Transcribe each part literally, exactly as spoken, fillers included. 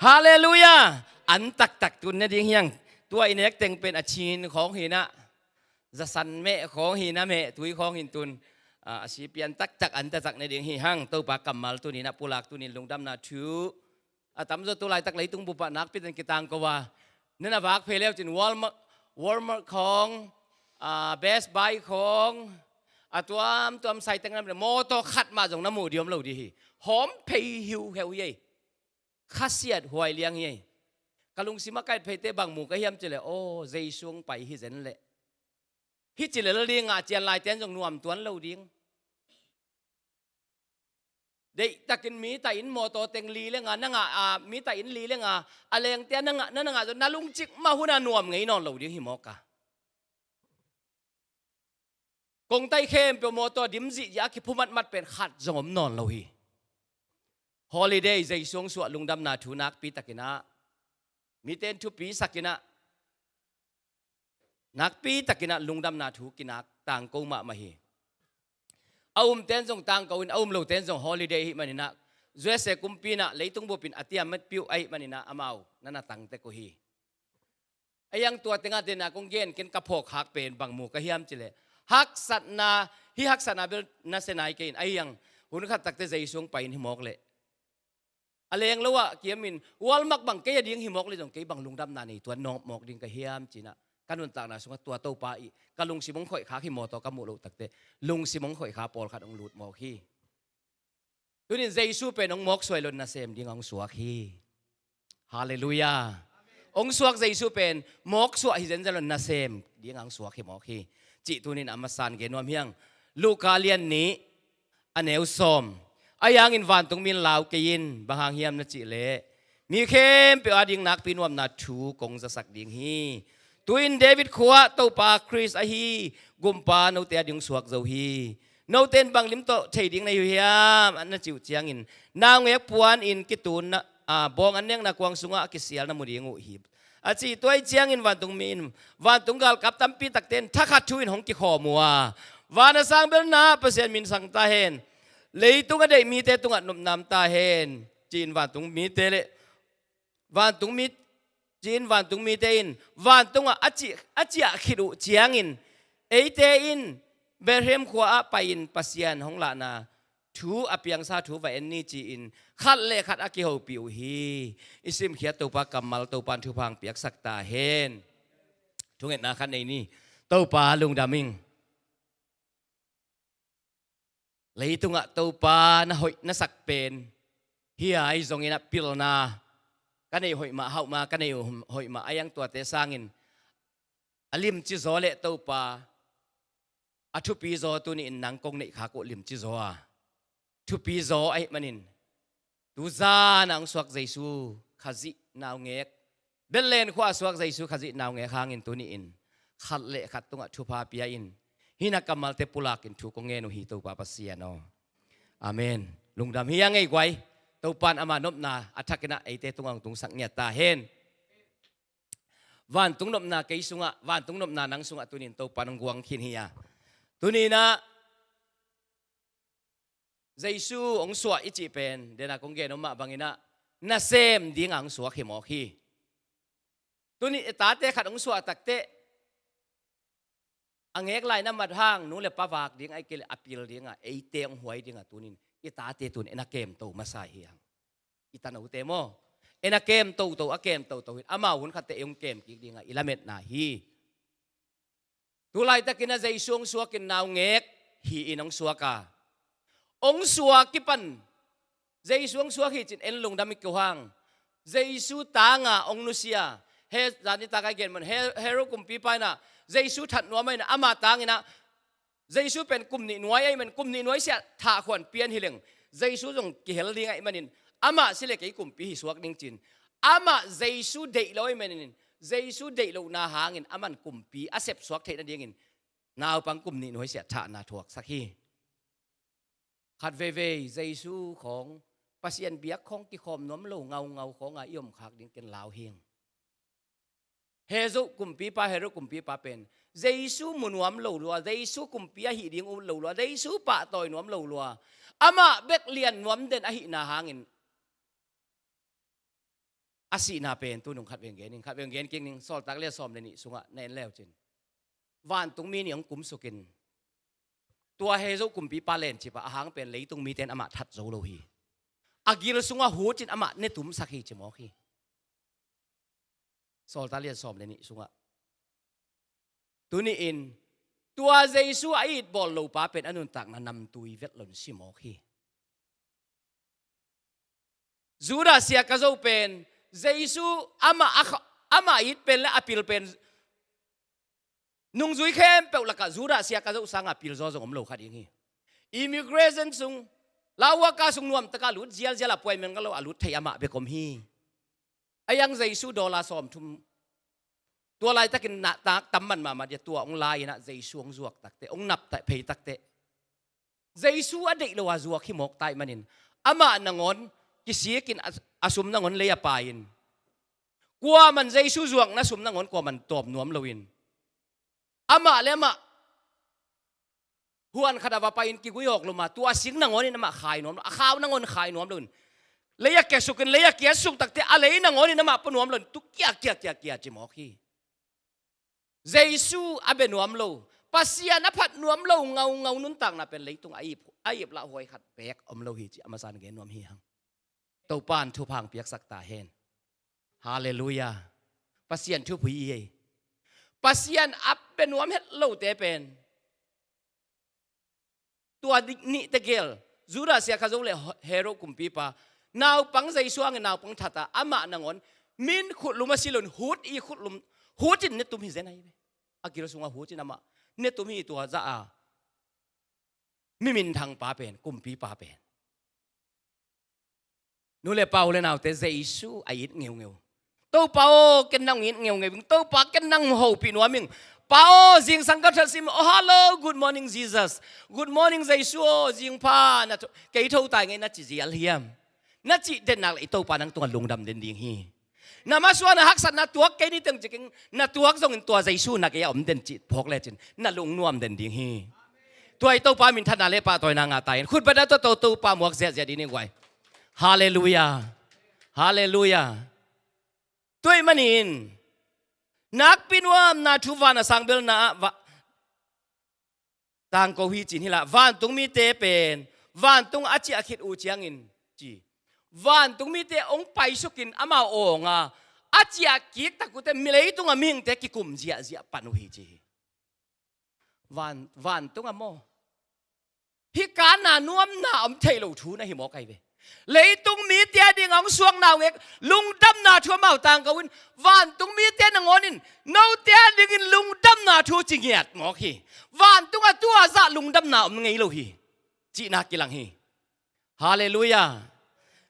Halleluiah. An taktak tun ne ding hiang. Tua i nek teng pen a chin khawng hi na, zasan meh khawng hi na, meh tui khawng hin tun. A, a sipi an taktak, an taktak ne ding hi hang. Topa kammal tuni na pulak tunin lungdamna thu a tamzaw tu laitak leitung bup ah nakpi ten kitang ko a, na na vak phei leu cin Walmart, Walmart khawng, a, Best Buy khawng, a tuamtuam sai teng na mawtaw khat mah zong na muh diam lo dih hi. Hawm phei hiuheu hi ei. Khasiat huai liang hi ei. Ka lungsim a kaih pheite bang mu ka hiam cileh, aw, Jesu hong pai hi zen leh, hi cileh la ding a cian laiten zong nuam tuan lo ding. Deihtakin mi ta in mawtaw teng li le nga na ngah a, mi ta in li le nga a lengte a na ngah, na na ngah zong na lungcik mah hun a nuam ngei nawn lo ding hi mawk a. Kongtai khempeuh mawtaw dim zihziah a kiphu matmat pen khat zong om nawn lo hi. Holiday, Jesu hong suah lungdamna thu nakpi takin ah, miten thupi sakin ah, nakpi takin ah lungdamna thu kinak tangko mahmah hi. A umten zong tangko in, a um loten zong holiday ahih manin ah, U S A kumpi in ah leitung bupin a tiam matpiuh ahih manin ah amau na na tangtek uh hi. A iang tua tengah dena kong gen ken ka phawk khak pen bang mu ka hiam cileh, haksatna, hi haksatna bel na se nai kei in, a iang hun khat takte Jesu hong pai in hi mawk leh, a leng lo ah kiamin Walmart bang kei a ding hi mawk leh zong kei bang lungdamna nei tuan nawk mawk ding ka hiam cinah ka nuntakna sungah tua Topa ih ka lungsim hong khoih khak hi mawtaw ka muh loh takte lungsim hong khoih kha pawlkhat hong lut mawk hi. Tunin Jesu pen hong mawksuah hi lo in nasem ding hong suak hi. Halleluiah. Hong suak Jesu pen mawksuah hi zenzen lo in nasem ding hong suak hi mawk hi. Cih tunin a masan gen nuam hiang. Luka lian nih a neu sawm. A iangin vantung min lau kei in, bang hang hiam na cih leh, mi khempeuh ading nakpi nuamna thu kong zasak ding hi. Tu-in David khua-ah Topa Khrist ahi Gumpa note ading suak zo hi. Note in bang lim tawh thei ding na hi uh hiam, na cih uh ciangin, naungek puan in kitun na, a, bawng an nekna kuang sungah a kisial na mu ding uh hi, a ci. Tua ih ciangin vantung mi in, vantung galkap tampi takte in thakhat thu in hong kikhawm uh a, van a sang bel na Pasian min sang ta hen, leitung a deih mite tungah nopna om ta hen, ci-in vantung mite le vantung mi, ci-in vantung mite in vantungah a ci, a ciah khit uh ciangin, eite in Bethlehem khua-ah pai-in Pasian hong lahna thu a piangsa thu va en ni, ci-in khat le khat a kihopih uh hi. I simkhiat Topa kammal Topa in thupha hong piaksak ta hen. Thungetna khat nei ni. Topa lungdam ing. Leitungah Topa na hoih na sak pen hi a, ahi zongin a pilna, ka neih hoih mah, hauh mah, ka neih hoih mah, a iang tuate sangin a limci zaw le Topa, a thupi zaw tuni in nang kong neih khak uh limci zaw a, thupi zaw ahih manin, tu zan a hong suak Jesu Khazih naungek, Bethlehem khua-ah suak Jesu Khazih naungek hangin tuni in khat le khat tungah thupha pia in, hih na kammalte pulakin thu kong ngen uh hi, Topa Pasian aw. Amen. Lungdam hi a ngei guai. Topa in ama nopna a thakin ah eite tungah hong tungsak ngiat ta hen. Vantung nopna kei sungah, vantung nopna nang sungah tuni in Topa in hong guang khin hi a, tuni in ah Jesu hong suah i cih pen, dena kong gen om mah bangin ah, nasem ding a hong suak hi mawk hi. Tuni i tate khat hong suah takteh, a ngek lai na mat hang, nu le pa vak ding ahih kei leh a pil ding a, eite hong huai ding a, tunin i tate tun en a kemto masa hi hang. I tanote maw, en a kemtoto, a kemtoto hi in, amau hun khatte ei hong kem kik ding a, i lametna hi. Tu laitakin a Jesu hong suakin naungek hi-in hong suak a, hong suak kipan Jesu hong suak hi cin en lungdam hi ko hang. Jesu tanga hong nusia, he, zani taka i gen man, he, Herod kumpipa in ah Jesu that nuam a in ah, ama tangin ah Jesu pen kum nih nuai ahih man, kum nih nuai siah thah khuan pian hi leng, Jesu zong kihel ding ahih manin, amah si le kei kumpi hi suak ning cin, amah Jesu deih lo ahih manin, Jesu deih lohna hangin aman kumpi a sep suak theih nadingin naupang kum nih nuai siah thahna thuaksak hi. Khat veivei Jesu khawng, Pasian biak khawng kikhawm nuam lo ngaungau khawnga i om khak ding ken lau hing. He zo kumpipa, Herod kumpipa pen Jesu mu nuam lo lua, Jesu kumpi ahih ding ut lo lua, Jesu pahtawi nuam lo lua, amah bek lian nuam den ahihna hangin A sihna pen tu nung khat veng gen ing, khat veng gen kik ning, Sawltak lian sawm le nih sungah na en leu cin, vantung mi nih hong kumsukin, tua he zo kumpipa lencip ah a hang pen leitung mite in amah that zo lo hi. A gil sungah hucin amah ne tumsak hi ci mawk hi. Sawltak lian sawm le nih sungah. Tuni-in tua Jesu a it bawl lopa pen a nuntakna namtui vet lo in si mawk hi. Judah sia ka zo pen Jesu amah a kha-, amah it pen le a pil pen nungzui khempeuh lakah Judah sia ka zo sangah pil zaw zong om lo kha ding hi. Immigration sung, lauhuaka sung nuamtaka lut zialzial a puai mengkalo a lut thei amah bek om hi. A yang Jesu dollar sawmthum. Tua laitakin na tak tam man mahmah dia tua hong lai-in ah Jesu hong zuak takte, hong nap phei takte, Jesu a deih lo a zuak hi mawk tai manin amah nangawn kisikin a, a sum nangawn lei a pai-in, kuaman Jesu zuakna sum nangawn kuaman tawm nuam loin, amah le amah huan khat a va pai-in kigui hawk luma, tua sing nangawnin amah khai nuam lo, a khau nangawn khai nuam loin, lei a kiasukin, lei a kiasuk takte a lei nangawnin amah pua nuam loin, tu kia kia kia kia ci mawk hi. Jesu a bia nuam lo, Pasian a phat nuam lo ngaungau nuntakna pen leitung a ip, a ip lah huai khat beek om lo hi ci a masan gen nuam hi hang. Topa in thupha hong piaksak ta hen. Halleluiah. Pasian thupha hi ei. Pasian a bia nuam het lote pen tua dik nihte gel, Judah sia ka zo le Herod kumpipa naupang Jesu hangin naupang that a, amah nangawn min khutlum a si loin hut i khutlum, hutin ne tum hi zen ahi ve. A gil sungah hutin amah ne tum hi tua zah a mi minthangpa pen, kumpipa pen. Nu le pa, u le naute, Jesu a it ngeungeu. Topa aw, ken nang it ngeungeu ing. Topa, ken nang hopih nuam ing. Pa aw, zingsang ka that sim. Oh, hello, good morning, Jesus. Good morning, Jesu aw, zingpha, na tho-, kei tho tai ngei na ci zial hiam? Na cih den nak leh i Topa nang tungah lungdam den ding hi. Na masuan a haksatna tuak kei ni teng cikin, na tuak zongin tua Jesu na gei a om den cih phawk lecin na lungnuam den ding hi. Tua i Topa minthanna le pahtawina ngah ta in, khutbetna tawh Topa muak ziahziah ding ni guai. Halleluiah. Halleluiah. Tua ahih manin nakpi nuamna thu van a sang belna ah va-, tangko hi cin hi lah, vantung mite pen vantung a ciah khit uh ciangin ci, vantung mite hong paisukin amau awnga a ciah kik tak uhte mi leitungah mihingte kikum ziahziah pan uh hi ci hi. Van, vantung a maw? Hih kanna nuamna om thei lo thu na hi mawk ahi ve. Leitung mite a ding a hong suakna hong ek lungdamna thu amau tangko in, vantung mite nangawn in note a dingin lungdamna thu ci ngiat mawk hi. Vantung a tua zah lungdamna om ngei lo hi cihna kilang hi. Halleluiah.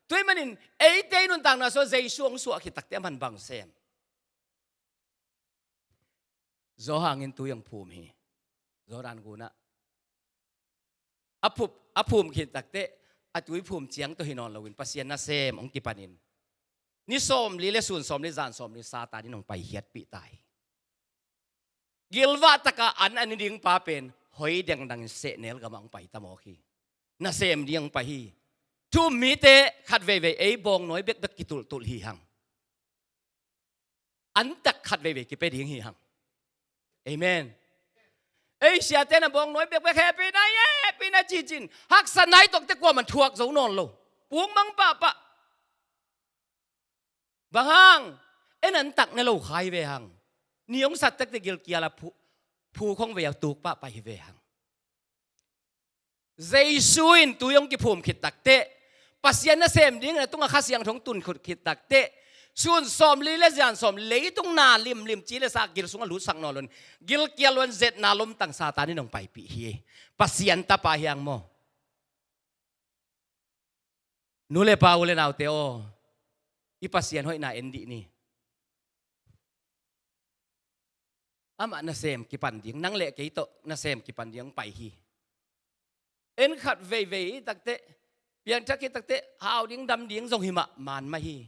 Tua ahih manin eite i nuntakna sungah Jesu hong suah khit takte a man bang sem? Johan in tui hong phum hi. Jordan gunah a phup, a phum khit takte a tui phum ciang tawh hi nawn loin Pasian nasem hong kipanin ni sawmli le sun sawmli zan sawmli Satan in hong paikhiatpih ta hi. Gilvah taka an a ni ding pa pen hoi dengdangin sehnel gamah hong pai ta mawk hi. Nasem ding hong pai hi. Thu um mite khat veivei ei bawngnawi bekbek kitulhtulh hi hang. Antak khat veivei kipia ding hi hang. Amen. Ei siate na bawngnawi bekbek hehpihna, hehpihna cicin haksa nai tokte kuaman thuak zo nawn lo. Pukmang pahpah. Bang hang? En antak ne lo kha hi ve hang. Ni hong sat takte gilkial a phu, phu khong vei a tuk pahpah hi ve hang. Jesu in tui hong kiphum khit takte, Pasian nasem dingin a tungah Kha Siangtho hong tun khit, khit takte, sun sawmli le zan sawm leitung na limlim ci le sa gil sungah lutsak nawn loin gilkial loin zetna lomtang Satan in hong paipih hi. Pasian tapa hi hang maw? Nu le pa, u le naute aw, i Pasian hoihna en dih ni. Amah nasem kipan ding, nang le kei tawh nasem kipan ding hong pai hi. En khat veivei takte, piangthak khit takte hau ding dam ding zong hi mahmah hi.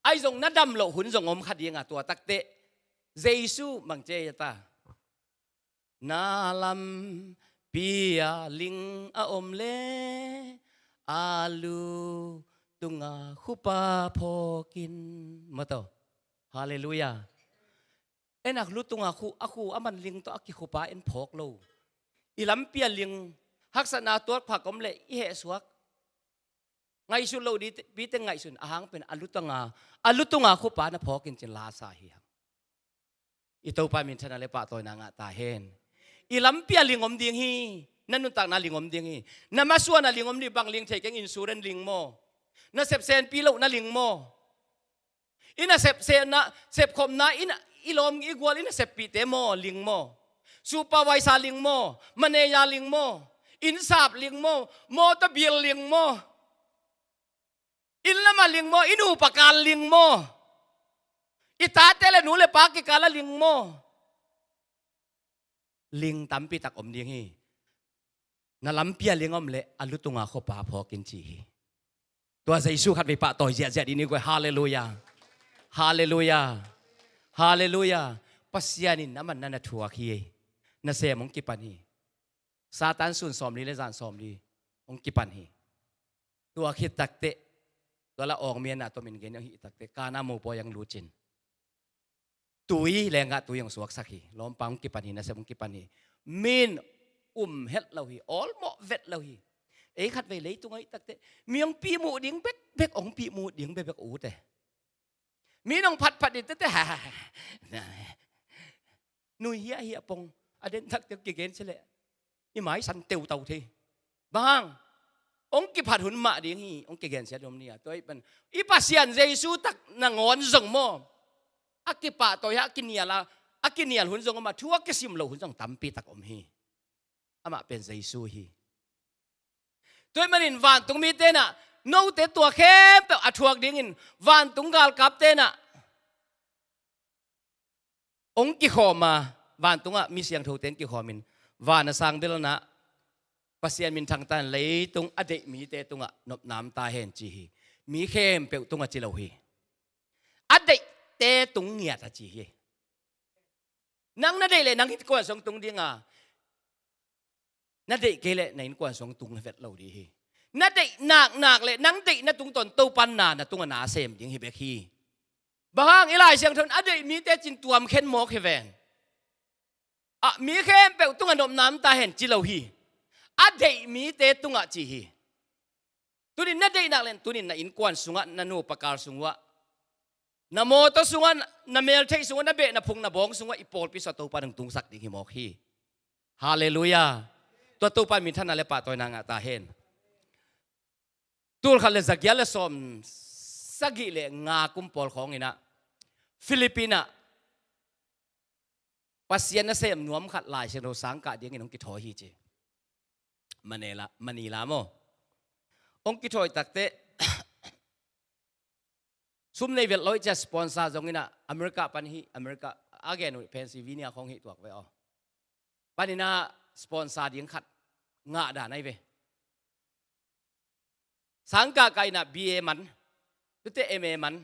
Ahi zong na dam loh hun zong om kha ding a, tua takte Jesu bang ci a ta? Na lampi ah ling a om le, a lu Tunga khupa phawkin, maw taw. Halleluiah. En a lu tunga khu, a khu a man ling tawh a kikhupa en phawk lo. I lampi a ling, haksatna tuak phak om leh i hehsuak. Ngaihsun lo ding pite ngaihsun, a hang pen a lu tunga, a lu tunga khupa na phawkin cin lasa hi hang. I Topa minthanna le pahtawina ngah ta hen. I lampi a ling om ding hi. Na nuntakna ling om ding hi. Na masuana ling om ding, bang ling thei keng, insurance ling maw? Na sep senpi lohna ling maw? I na sep, sep na, sepkhopna, i na, i lawm i gual i na seppihte maw, ling maw? Supervisor ling maw? Manager ling maw? Innsap ling maw? Motor bill ling maw? Inn lama ling maw? I nupa kal ling maw? I tate le nu le pa kikala ling maw? Ling tampi tak om ding hi. Na lampi a ling om leh a lu tunga khupa phawkin ci hi. Tua Jesu khatvei pahtawi ziahziah dih ni guai. Halleluiah. Halleluiah. Halleluiah. Pasian in a man na na thuak hi. Nasem hong kipan hi. Satan sun sawmli le zan sawmli hong kipan hi. Tua khit takteh, tua la awng miana tua min gen hong hih takteh, Kana mopawi ang lucin tui lengah tui hong suaksak hi. Lawmpa hong kipan hi, nasem hong kipan hi. Min um het lo hi, awlmawh vet lo hi. Ei khatvei leitung ahih takteh mi hong pihmuh ding bekbek, hong pihmuh ding bekbek ut e. Mi nong phatphat ding tete, ha, ha, ha. Nui hiahhiah pong a den takte kigen sileh i maisan teutau thei. Bang hang? Hong kiphat hun mah ding hi, hong kigensiat om ni a. Tua i pan i Pasian Jesu tak nangawn zong maw, a kipahtawi a kinial a, a kinial hun zong om a, thu a kisim lo hun zong tampi tak om hi. Amah pen Jesu hi. Tua ahih manin vantung mite nah, note tua khempeuh a thuak dingin vantung galkapte nah hong kikhawm a, vantungah mi siangthote hong kikhawmin, van a sang bel nah Pasian minthang ta in, leitung a deih mite tungah nopnam ta hen ci hi. Mi khempeuh tungah ci lo hi. A deihte tung ngiat a ci hi. Nang na deih leh nang innkuan sung tung ding a, na deih kei leh na innkuan sung tung vet lo ding hi. Na deih naknak leh nang deihna tungtawn Topa in na, na tungah na sem ding hi bek hi. Bang hang? I Lai Siangtho in a deih mite cin tuam khen mawk hi ven. A, mi khempeuh tungah nopnam ta hen ci lo hi. A deih mite tungah ci hi. Tunin na deih nak leh, tunin na innkuan sungah, na nupa kal sungah, na mawtaw sungah, na meltheih sungah, na beh na phung na bawng sungah i pawlpi sungah Topa in hong tungsak ding hi mawk hi. Halleluiah. Tua Topa minthanna le pahtawina ngah ta hen. Tul khat le zagiat le sawm sagih le nga kum pawl khawng in ah, Philippines ah Pasian nasem nuam khat Lai Siangtho sangkah dingin hong kithawi hi ci. Manila, Manila maw. Hong kithawi takteh, sum nei vet lo hi cia, sponsor zong in ah, America pan hi, America a gen uh Pennsylvania khawng hi tuak ve aw. Panin ah sponsor ding khat ngah dan ahi ve. Sangkah kah in ah B A man, tute M A man.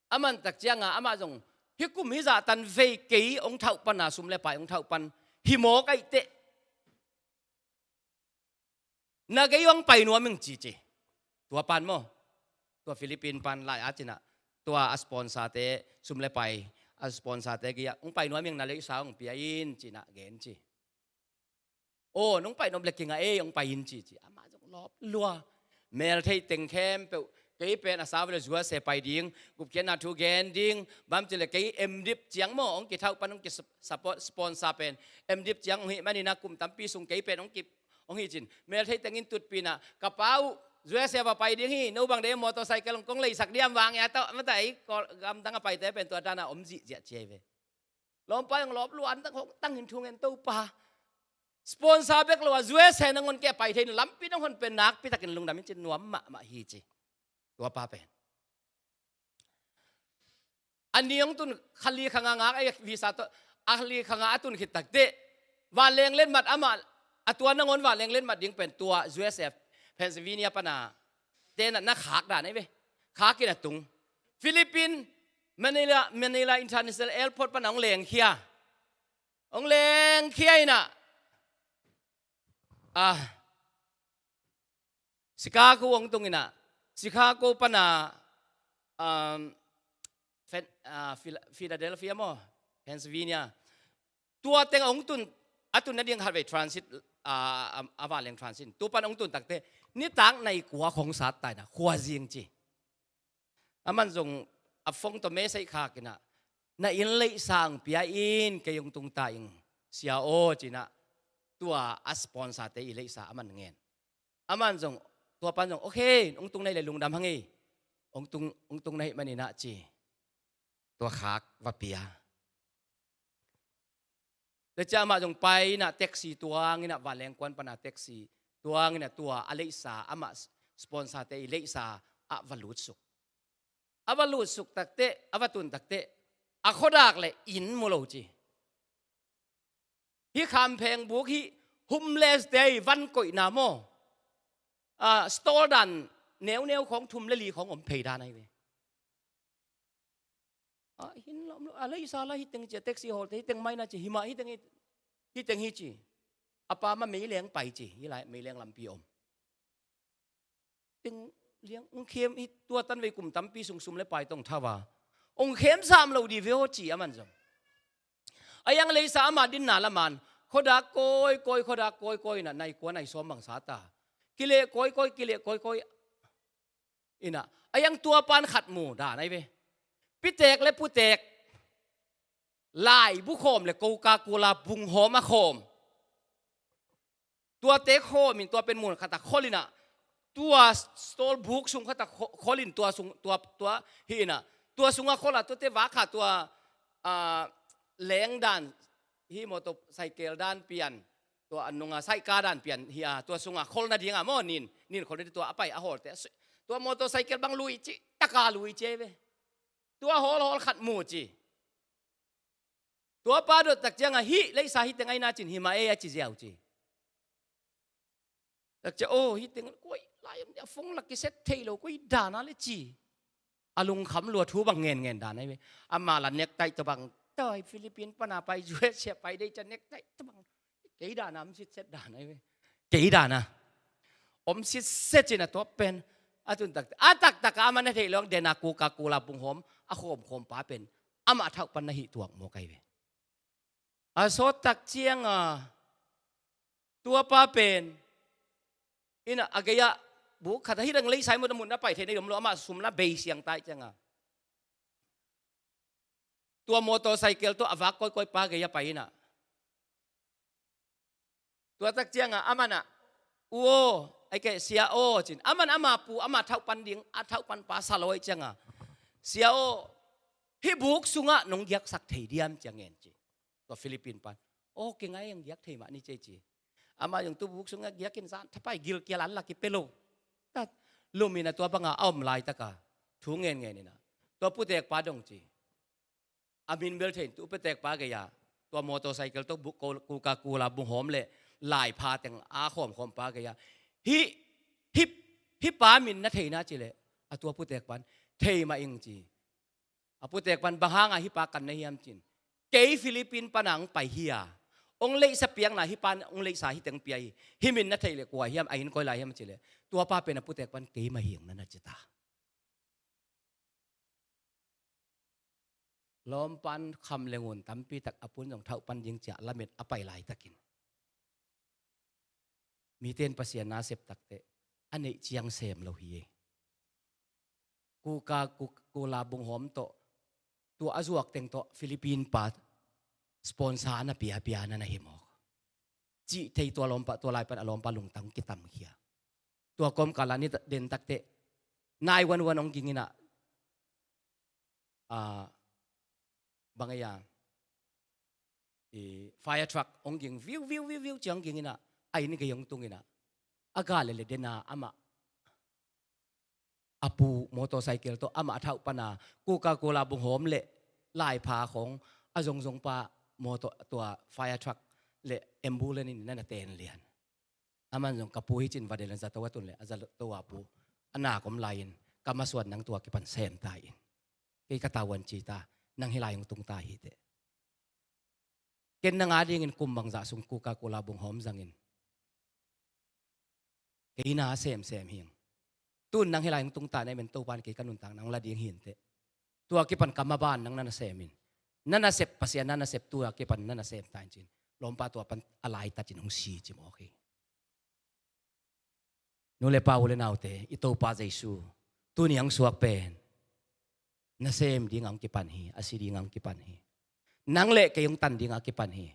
A man tak ciangah amah zong, hih kum hih zah tan vei kei hong thauh pan a, sum le pai hong thauh pan hi mawk ahih teh, na gei hong pai nuam ing ci ci. Tua pan maw, tua Philippines pan lai a cin ah, tua a sponsor te, sum le pai a sponsor te gei ah, hong pai nuam ing, na leisa hong pia in ci-in ah gen ci. Aw, nong pai nop le kingah ei, hong pai in ci ci. Amah zong lawp lua. Meltheih teng khempeuh, kei pen a sau le zuase pai ding, gupkhiatna thu gen ding, bang ci le kei M Div ciang maw, hong kithauh pan hong ki support, sponsor pen M Div ciang hong hih manin ah kum tampi sung kei pen hong ki, hong hi cin. Meltheih teng in tutpih in ah, ka pa uh zuase va pai ding hi, no bang de motorcycle hong kong leisak diam vang ia tawh, mata ei, gamdang a paite pen tua dan a om zihziah ci ahi ve. Lawmpa hong lawp lua, an tang hong tang in thu ngen Topa. Sponsor bek lo a, zuase nangawn kei a pai thei in, lampi nong hon pen nakpi takin lungdam in ci, nuam mahmah hi ci. Tua pa pen a ni hong tun, kha li kha nga ngak a, visa tawh a li kha nga a tun khit takteh, vanleng letmat amah, a tua nangawn vanleng letmat ding pen tua U S A, Pennsylvania pan a, te na, na khak dan ahi ve. Khak in a tung. Philippines, Manila, Manila International Airport pan a hong lengkhia. Hong lengkhia in ah, ah, Chicago hong tung in ah, Chicago pana, um, Phen-, ah, Phil-, Philadelphia maw, Pennsylvania. Tua teng a hong tun, a tun nading khatvei transit, ah, a, a vanleng transit. Tua pan hong tun takte, nitak nai kua khong sat taina, khua zing ci. Aman zong a phone tawh message khak inah, "Na inn leihsa hong pia in, kei hong tung ta ing, sia aw," cinah, tua a sponsor te i leihsa aman ngen. Aman zong, tua pan zong, "Okay, hong tung na hih leh lungdam hang ei. Hong tung, hong tung na hih maninah," ci. Tua khak va pia. Tua ciang amah zong pai inah taxi tuang inah, vanleng kuan pana taxi tuang inah, tua a leihsa, amah sponsor te i leihsa ah va lutsuk. A va lutsuk takte, a va tun takte, a khuadak le inn mu lo ci. Hih khampheng buk hih homeless te i van koihna maw? Ah, stall dan neuneu khawng, thum le li khawng om phei dan ahi ve. Ah, hin lam lo, a leihsa la hih teng ci, a taxi hawlte hih teng mai na ci, himah hih teng hi, hih teng hi ci. A pa mah meileng pai ci, hih lai meileng lampi om. Teng liang, hong khem hi, tua tan vei kum tampi sung sum le pai tawh hong thau a. Hong khem sam lo di ve aw ci aman zong. A iang leihsa amah dinna laman, khuadak kawikawi, khuadak kawikawi inah, nai kua nai sawm bang sa ta. Kileh kawikawi, kileh kawikawi inah, a iang tua pan khat mu dan ahi ve. Pitek le putek, laibu khawm le Coca-Cola bunghawm a khawm. Tuate khawm in tua pen mun khatah khol inah, tua stall buk sung khatah kho-, khol in tua sung, tua, tua hi inah, tua sungah khol a, tuate vak kha tua, ah, leng dan, hih motorcycle dan pian, tua a nunga saika dan pian hi a, tua sungah khol nadinga maw, nin, nin khol nading tua a pai a hawlte. Tua motorcycle bang lui ci, taka lui ci ahi ve. Tua hawl hawl khat mu ci. Tua pa dot tak ciangah, "Hih leihsa hih teng ahi na cin, himah ei," a ci ziau ci. Tak ciang, "Oh, hih teng koi lai om dia, phone la kiset thei lo, koi dana le," ci. A lungkham lua, thu bang ngen ngen dan ahi ve. Ama la necktie tawh bang, tai Philippine pana pai, U S A pai dei ciang necktie tawh bang. Kei dana om sitset dan ahi ve. Kei dana om sitset cin a tua pen. A tun tak, a taktak a amah na theih lo dena Coca-Cola bunghawm a khawmkhawm pa pen amah thauh pan na hih tuak mawk ahi ve. A sawt tak cianga tua pa pen inah a gei-ah buk khat a hih dang leisai mut a mut na pai thei na hi om lo, amah sum na bei siang tai cianga tua motorcycle tawh a vak kawikawi pa gei-ah pai inah. Tua tak cianga aman ah, "U aw," ai kei, "Sia aw," cin. Aman ama pu, ama thauh pan ding, a thauh pan pa sa lo ai cianga, "Sia aw, hih buk sungah nong giaksak thei diam?" ciang ngen ci. Tua Philippine pan, "Aw, kei ngai ang, giak thei mah ni," ci, ci. Ama zong tu buk sungah giakin zan thapai gilkial an la kipia lo. Tat lumin a tua banga a om laitaka thu ngen ngen inah tua putek pa dong ci. A min bel thei in, tu putek pa gei-ah tua motorcycle tawh bu-, ko-, Coca-Cola bunghawm le laipha teng a khawmkhawm pa gei-ah, "Hih, hih, hih pa min na thei na?" ci leh a tua putek pan, "Thei mah ing," ci. A putek pan, "Bang hanga hih pa kan na hiam?" cin. "Kei Philippine pana hong pai hi-a, hong leihsa piakna hih pan, hong leihsa hih teng pia hi. Hih min na theih leh kua hiam, a inn koi lai hiam?" ci leh tua pa pen a putek pan, "Kei mah hi ing," na na ci ta. Lawmpan kham le ngun tampi tak a pun zong thauh pan ding ciah lamet a pai laitakin mite in Pasian na sep takteh a neih ciang sem lo hi ei. Coca-Cola bunghawm tawh, tua a zuak teng tawh Philippine pa sponsor na piapia na na hi mawk. Cih thei tua lawmpa, tua lai pan a lawmpa lungtang kitamkhia. Tua kawmkal ah ni den takteh nine one one hong ging inah, ah, bang ei a, i fire truck hong ging, viu, viu, viu, viu ciang hong ging inah, a inn gei hong tung inah, a gal le le dena amah, a pu motorcycle tawh amah a thauh pana Coca-Cola bunghawm le laipha khawng a zongzong pa motor, tua fire truck le ambulance in na na ten lian. Aman zong, "Ka pu hi," cin, va del in zato a tun leh a zato a pu a nak om lai-in, "Ka masuan nang tua kipan sem ta in. Kei ka tavuan ci ta, nang hih lai hong tung ta hi teh. Ken nang adingin kum bangzah sung Coca-Cola bunghawm zangin kei na semsem hi ing. Tun nang hih lai hong tung ta na hi men, Topa in kei ka nuntakna hong la ding hi inteh. Tua kipan ka maban nang na nasem in. Na nasep, Pasian na nasep, tua kipan na nasem ta in ci-in. Lawmpa, tua pan a laitat in hong si ci mawk hi. Nu le pa, u le naute, i Topa Jesu tuni hong suak pen nasem ding a hong kipan hi, a si ding a hong kipan hi. Nang le kei hong tan ding a kipan hi.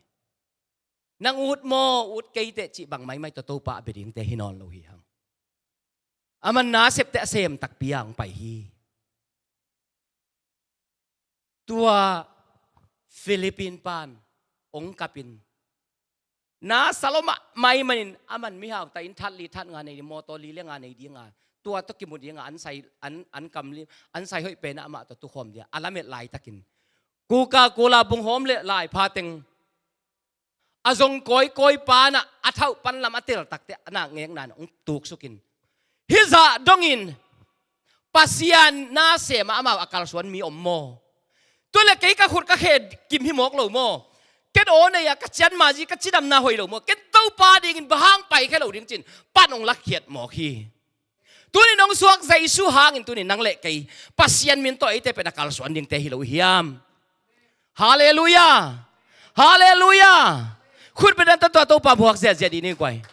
Nang ut maw, ut kei teh cih bang maimai tawh Topa a bia dingte hi nawn lo hi hang. Aman na a septe a sem takpi a hong pai hi. Tua Philippine pan hong kapin, na sa lo mahmah ahih manin aman mihau ta in that li that nga nei ding, mawtaw li le nga nei dinga, tua tawh kimu dinga, an sai, an, an kam li, an sai hoih pen a amah tawh tukhawm dinga a lamet laitakin Coca-Cola bung hawm le lai pha teng a zong kawikawi pa na a thauh pan lam a tel takte a nak ngekna in hong tuksukin, hih zah dongin Pasian na sem a amau a kalsuan mi om maw? Tua le kei ka khut ka khe kim hi mawk lo maw? Ken aw nei a ka cian mazi ka cidamna hoih lo maw? Ken Topa dingin bang hang paikhia lo ding ci-in pan hong lakhiat mawk hi. Tunin hong suak Jesu hangin tunin nang le kei Pasian min tawh eite pen a kalsuan dingte hi lo hiam? Halleluiah. Halleluiah. Khut beng dan tawh tua Topa muak ziahziah dih ni guai.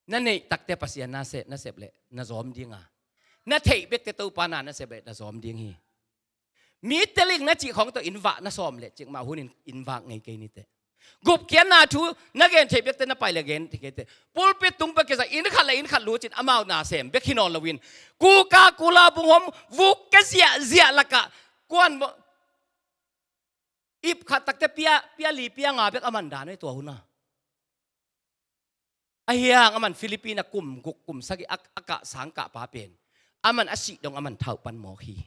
Na neih takte Pasian na se, na sep leh na zawm dinga, na theih bekte Topa na, na sep leh na zawm ding hi. Mi teling na cih khawng tawh inn vah na sawm leh cikmah hunin inn vak ngei kei niteh. Gupkhiatna thu na gen theih bekte na pai leh gen thei kei teh. Pulpit tung pek kisa inn khat leh inn khat lut cin amau na sem bek hi nawn loin, Coca-Cola bung hawm vuk ke ziahziah lakah kuan ip khat takte pia, pia li pia nga bek a man dan hi tua hun a. Ahi hang aman Philippine a kum guk kum sagih a, a kah sang kah pa pen aman a sih dong aman thauh pan mawk hi.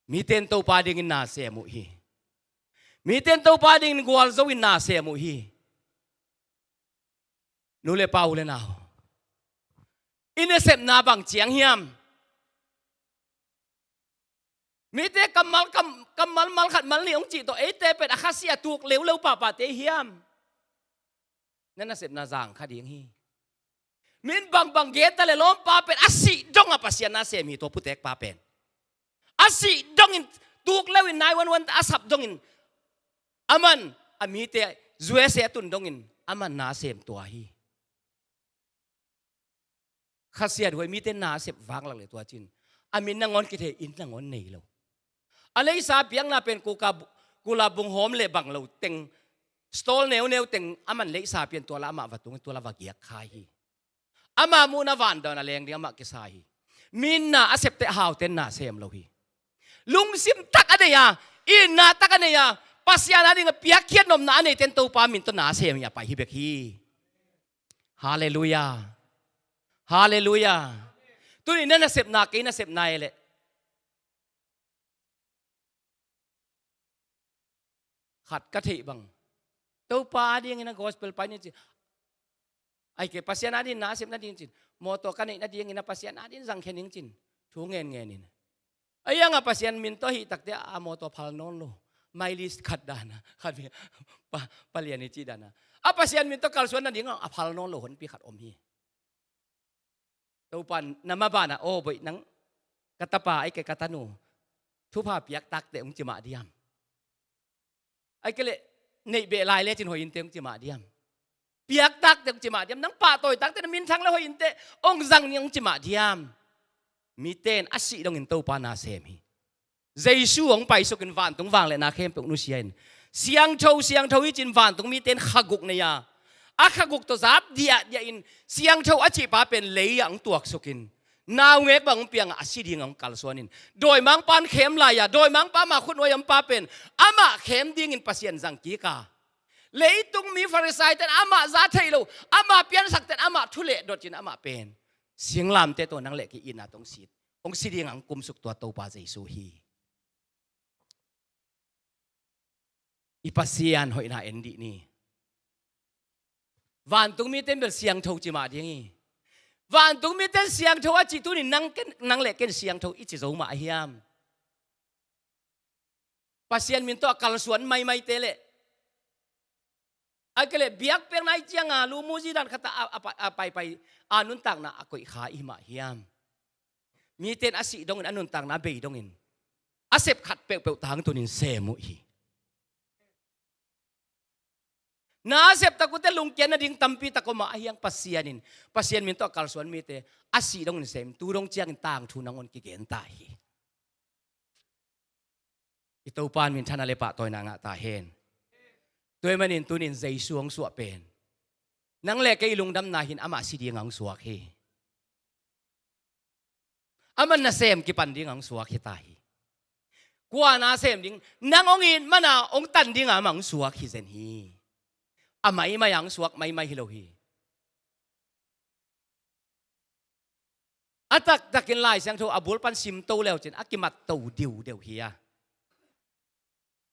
Mite in Topa dingin na sem uh hi. Mite in Topa dingin gualzo in na sem uh hi. Nu le pa, u le nau, i nasepna bang ciang hiam? Mite kammal, kam, kammal mal khat mal nih hong cih tawh eite pen a khasia tuk leuleu pahpahte hiam? Na nasepna zang kha ding hi. Min bangbang gen ta le lawmpa pen a sih dong a Pasian na sem hi, tua putek pa pen. A sih dongin tuk leuin nine one one a sap dongin aman a mite U S A a tun dongin aman na sem tua hi. Khasia duai mite na sep vang lak le tua cin a min nangawn kithei, inn nangawn nei lo. A leisa piakna pen Coca-Cola bung hawm le bang lo teng, stall neuneu teng aman leisa pian tua la amah va tung, tua la va giak khai hi. Ama muhna vandawn a leng ding amah kisa hi. Min na a septe hauten na sem lo hi. Lungsim tak a nei a, itna tak a nei a, Pasian a ding a piakkhiat nopna a neiten Topa min tawh na sem hi a pai hi bek hi. Halleluiah. Halleluiah. Tuni na nasepna, kei nasepna e leh khat ka theih bang, Topa a dingin a gospel pai ni ci. Ai ke Pasian a dingin na sep nading cin, mawtaw ka neih nadingin a Pasian a dingin zangkhia ning cin thu ngen ngenin. A ianga Pasian min tawh hih takte a mawtaw phal nawn lo. Mileage khat dana, khat pa, palian i cih dana a Pasian min tawh kalsuan nading a phal nawn lo honpi khat om hi. Topa in na mabanah, aw boih, nang ka tapa, ai ke ka tanu, thupha piaktakte hong ci mah diam? Ai ke leh neih beh lai lecin hoi inte hong ci mah diam? Piaktakte hong ci mah diam? Nang pahtawi takte na minthang le hoi inte hong zang ning hong ci mah diam? Mite in a sih dongin Topa na sem hi. Jesu hong paisukin vantung vangliatna khempeuh nusia in, siangtho, siangtho hi cin vantung mite in kha guk nei a, a kha guk tawh zap diahdiah in siangtho a cihpa pen lei-ah hong tuaksukin naungek bang hong pianga a si dingah hong kalsuanin, dawimangpa in khem lai-a, dawimangpa ama khutnuai a ompa pen amah khem dingin Pasian zang kik a, leitung mi Farisaite in amah za thei lo, amah piansakte in amah thu leh dot cin amah pen singlamteh tawh nang le kei itna tawh hong si, hong si dingah hong kumsuk tua Topa Jesu hi. I Pasian hoihna en dih ni. Vantung mite in bel siangtho ci mah ding hi. Vantung mite in siangtho a cih tunin nang ken, nang le ken siangtho i ci zo mah a hiam? Pasian min tawh a kalsuan maimaite leh A kei leh biakpiakna i cianga lumuzi dan khata a, a, a paipai a nuntakna a koih kha i himah hiam? Mite in a sih dongin, a nuntakna a bei dongin, a sep khat peuhpeuh tangtunin sem uh hi. Na a sep tak uh teh lungkiat nading tampi tak om a, ahi hang Pasian in, Pasian min tawh a kalsuan mite a sih dongin sem, tu dong ciangin tangthu nangawn kigen ta hi. I Topa min thana le pahtawina ngah ta hen. Tua ahih manin tunin Jesu hong suah pen nang le kei i lungdamna hi-in amah si ding hong suak hi. Amah nasem kipan ding hong suak hi ta hi. Kua nasem ding, nang hong it mana hong tan dinga amah hong suak hi zen hi. A maimai a hong suak maimai hi lo hi. A taktakin Lai Siangtho a bul pan simto leucin a kimatto diudeu hi a.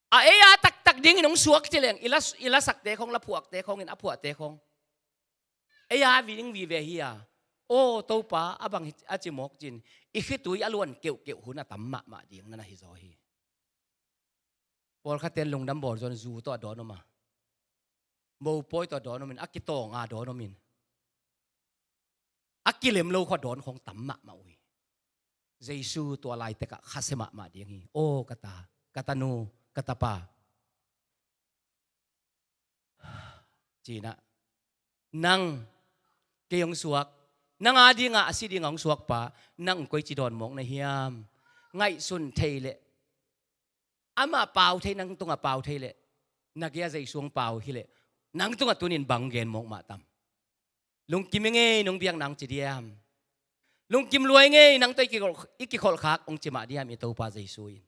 A ei a taktak dingin hong suak ci leng, i la, i lasakte khong, la phuakte khongin a phuahte khong ei a vi ding vive hi a. Aw Topa, a bang hi a ci mawk cin, i khitui a luan keuhkeuh hun a tam mahmah ding na na hi zaw hi. Pawlkhatte in lungdam bawl zong zu tawh a dawn om a, mopawi tawh a dawn om in, a kitawng a dawn om in, a kilem lo khua dawn khong tam mahmah uh hi. Jesu tua laitekah khasia mahmah ding hi. Aw ka ta, ka tanu, ka tapa, cinah, nang kei hong suak, nang a dinga a si dinga hong suak pa, nang koici dawn mawk na hiam? Ngaihsun thei leh amah pau thei, nang tungah pau thei leh, na gei-a Jesu hong pau hi leh, nang tungah tunin bang gen mawk mah tam? Lungkim ing ei, nong biak nang ci diam? Lungkim lua ing ei, nang tawh i kikholh, i kikholhkhak hong ci mah diam i Topa Jesu in?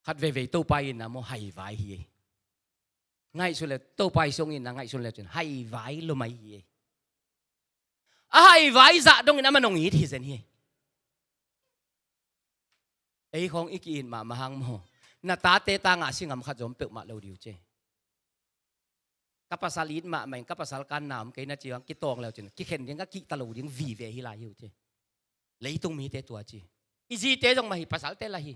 Khat veivei Topa itna maw, haivai hi ei. Ngaihsun le Topa i sung itna ngaihsun le cin haivai lomai hi ei. A haivai zah dongin amah nong it hi zen hi ei. Ei khong i ki-it mahmah hang maw, na tate tangah a si ngam khat zong peuhmah lo diu ci. Ka pasal it mahmah in, ka pasal kan na om kei na ci hang kitawng leucin kikhen ding, ka kihta lo ding vive hi lai hi uh ci. Leitung mite tua ci. I zite zong mah hi, pasalte lah hi.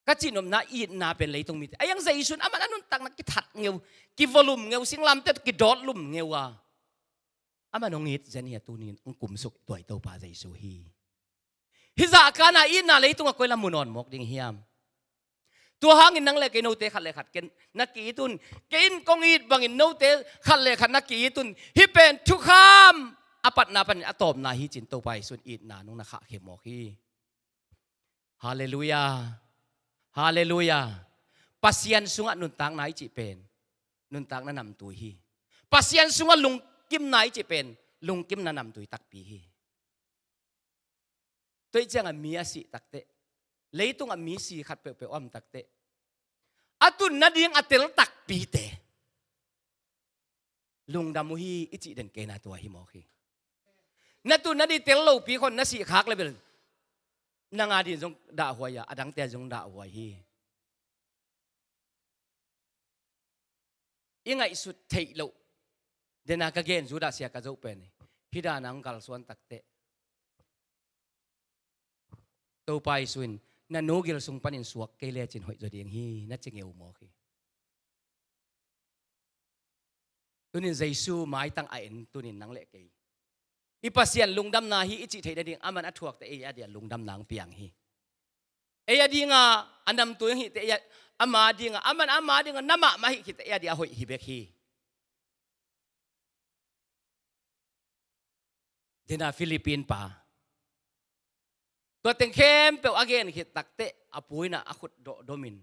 Ka cihnopna itna pen leitung mite. Ahi hang Jesu in amah a nuntakna kithat ngeu, kivolum ngeu, singlamteh tawh kidawt lum ngeu a, amah nong it zen hi a, tunin hong kumsuk tua i Topa Jesu hi. Hih zahkana itna leitungah koi lam mu nawn mawk ding hiam? Tua hangin nang le kei note khat le khat ken na ki-it un. Kei in kong it bangin note khat le khat na ki-it un. Hih pen thukham a patna panin a tawpna hi cin Topa Jesu in itna nong na khahkhia mawk hi. Halleluiah. Halleluiah. Pasian sungah nuntakna i cih pen nuntakna namtui hi. Pasian sungah lungkimna i cih pen lungkimna namtui takpi hi. Tua ih ciangah mi a sih takteh, leitungah mi si khat peuhpeuh a om takteh, a tun nading a tel takpite lungdam uh hi i cih den kei na tua hi mawk hi. Na tun nading tel lopi khon na sih khak le bel nang a ding zong dahhuai a, a dangte zong dahhuai hi. I ngaihsut theih loh dena ka gen Judas sia ka zoh pen hi. Hih dana hong kalsuan takteh Topa Jesu in na nu gil sung panin suak kei lecin hoih zaw ding hi na ci ngeu mawk hi. Tunin Jesu maitang a en tunin nang le kei i Pasian lungdamna hi i cih theih nading aman a thuakte ei a dia lungdamna hong piang hi. Ei a dinga a namtui hong hihte ei a, ama dinga, aman ama dinga na mahmah hih khitte ei a dia a hoih hi bek hi. Dena Philippine pa, tua teng khempeuh a gen khit takteh a puinah a khut dawhdomin,